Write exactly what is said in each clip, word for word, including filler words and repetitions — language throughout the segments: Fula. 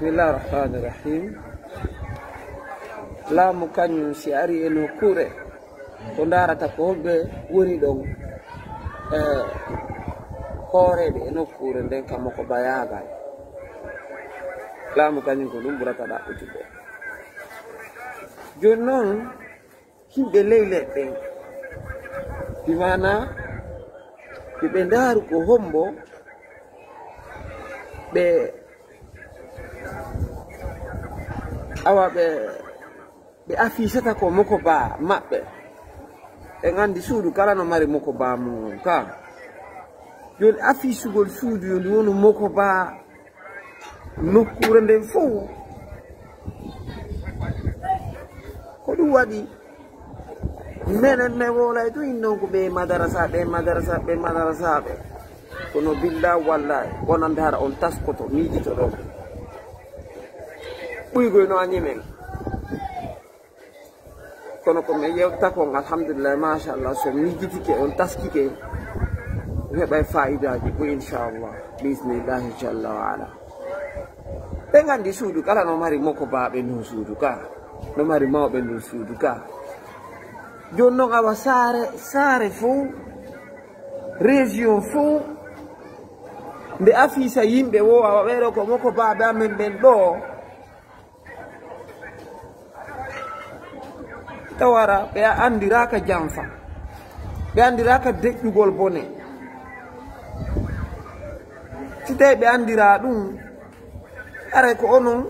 Bismillah rahmani rahim. Laamu kañum si ari e nokkuure, ko ndaarata ko homɓe woni ɗon, e hooreeɓe e nokkuure nden, kamo ko bayaagal. Laamu kañum ko ɗum ɓurata ɗaɓɓutude. Jooni noon, yimɓe ley leɗɗe, bi maana, ɓe, ɓe ndaaru ko hombo ɓe, awa ɓe, ɓe afisata ko moko ba maɓɓe. En anndi suudu kala no mari moko ba mum ka. Jooni afisugol suudu yo ndu wonu moko ba nokkuure nden fof. Ko ɗum waɗi menen, men wowlay ɗum innon ko ɓe madarasa, ɓe madarasa, ɓe madarasaaɓe. Kono billa wallahi, wonande hara on taskoto, miijitoɗon. Ɓuygoy no a ñemen. Kono ko men yewta kon, alhamdulillah, machallah, so miijitike, on taskike, heɓay faayidaaji ko, inchallah, bismillahi jalla wa ala. Ɓe nganndi suudu kala no mari moko baaɓe ndun suudu ka, no mari mawɓe ndun suudu ka. Jooni noon awa saare, saare fof, région fof, nde afisa yimɓe wo, awa ɓeeɗo ko moko baaɓe amen ɓen ɗo. Tawara ɓe anndiraaka janfa, ɓe anndiraaka deƴƴugol bone. Si tawi ɓe anndiraa ɗum, haray ko onon,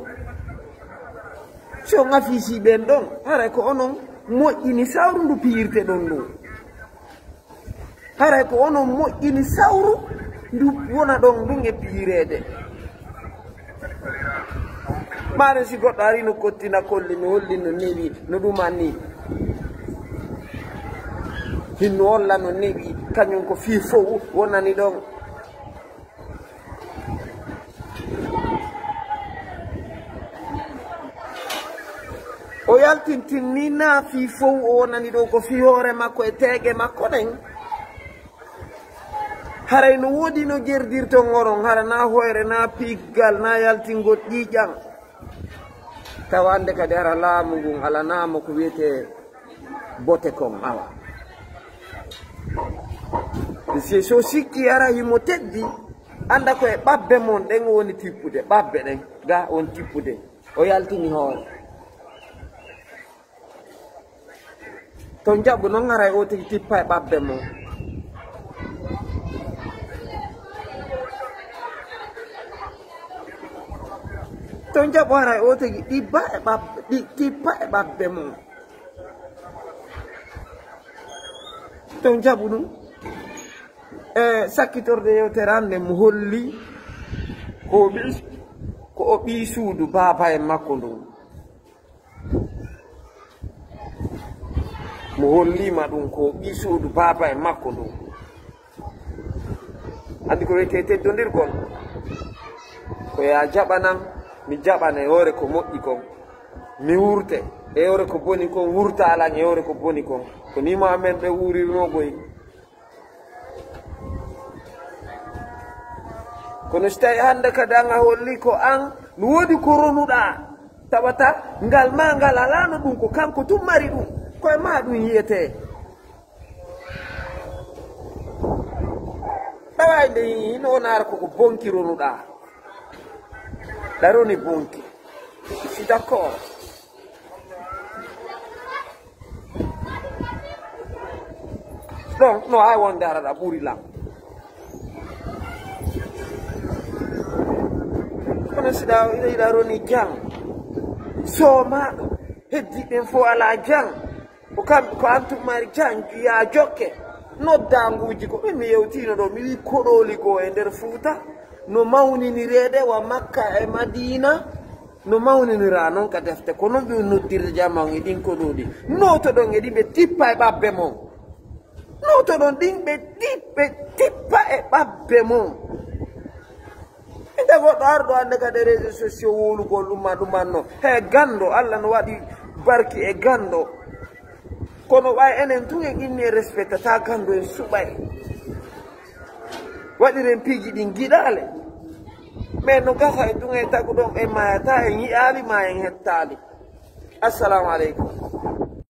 si on afisi ɓen ɗon, haray ko onon moƴƴini sawru ndu piyirte ɗon ɗum. Haray ko onon moƴƴini sawru ndu wona ɗon ɗum e piyireede. Maaren si goɗɗo ari no kottina kolli, no holli no newi, no ɗum anni. Hinno olla no newi, kañum ko fii fow wonani ɗon. O yaltintinni naa fii fow o wonani ɗo, ko fii hoore makko e teege makko ɗen. Haray no woodi no jerdirton onon, hara naa hoyre, naa piggal, naa yaltingol ƴiiƴan. Tawa annde kadi hara laamu ngun alanaama ko wiyetee bote kon, awa. Si so sikki ara himo teddi, annda ko e ɓabbe mon ɗen o woni tippude, ɓabbe ɗen, ga on tippude. O yaltini hoore. To njaɓu non haray o tigi tippa e ɓabbe mon. To njaɓu haray o tigi ɗibba e ɓabbe, ɗi-, tippa e ɓabbe mon. To njaɓu ɗum. E sakkitorde yewtere hannde mo holli ko o ɓii, ko o ɓii suudu baaba en makko ndun. Mo holliima ɗum ko ɓii suudu baaba e makko ndun. Anndi ko wiyetee teddondirgol? Ko yaa jaɓanan, mi jaɓana e hoore ko moƴƴi kon. Mi wurte e hoore ko boni kon, wurta alan e hoore ko boni kon. Ko nii mo amen ɓe wuurirnoo goy. Kono si tawi hannde kadi an a holli ko an, no woodi ko ronuɗaa, tawata ngal ma ngal alaano ɗum, ko kanko tun mari ɗum, ko e ma ɗum yiyetee. Ɗawa nde hino wonaara koko bonki ronuɗaa. Ɗa roni bonki. Je suis d'accord. Donc, no, ay wonde ara ɗa ɓuri lan. Kono si ɗa, ina yiɗa roni jang. Soomaaɗo, heddi ɓen fof alaa jang. Ko kamɓe, ko antum mari jang, yaa jokke. Noddaanguuji ko ɓe mi yewtiino ɗo, mi wii koɗooli goo e nder Fuuta. No mawninireede wa Makka e Madiina. No mawniniraa noon ka defte, ko noon ɓe noddirta jamaa on e ɗin koɗooli. Nootoɗon e ɗin ɓe tippa e ɓabbe mon. Nootoɗon ɗin ɓe ti-, ɓe tippa e ɓabbe mon. Nde goɗɗo arɗo hannde kadi e réseaux sociaux wowlugol ɗum ma ɗum anno. He ganndo, Allah no waɗi barki e ganndo. Kono ɓay enen tun en inni en respectata ganndo en suɓay. Waɗiren piiji ɗin giɗaale. Mais no gasa e duŋe tagu ɗon, en maayata, en yi'aali ma en hettaali. Assalamu aleykum.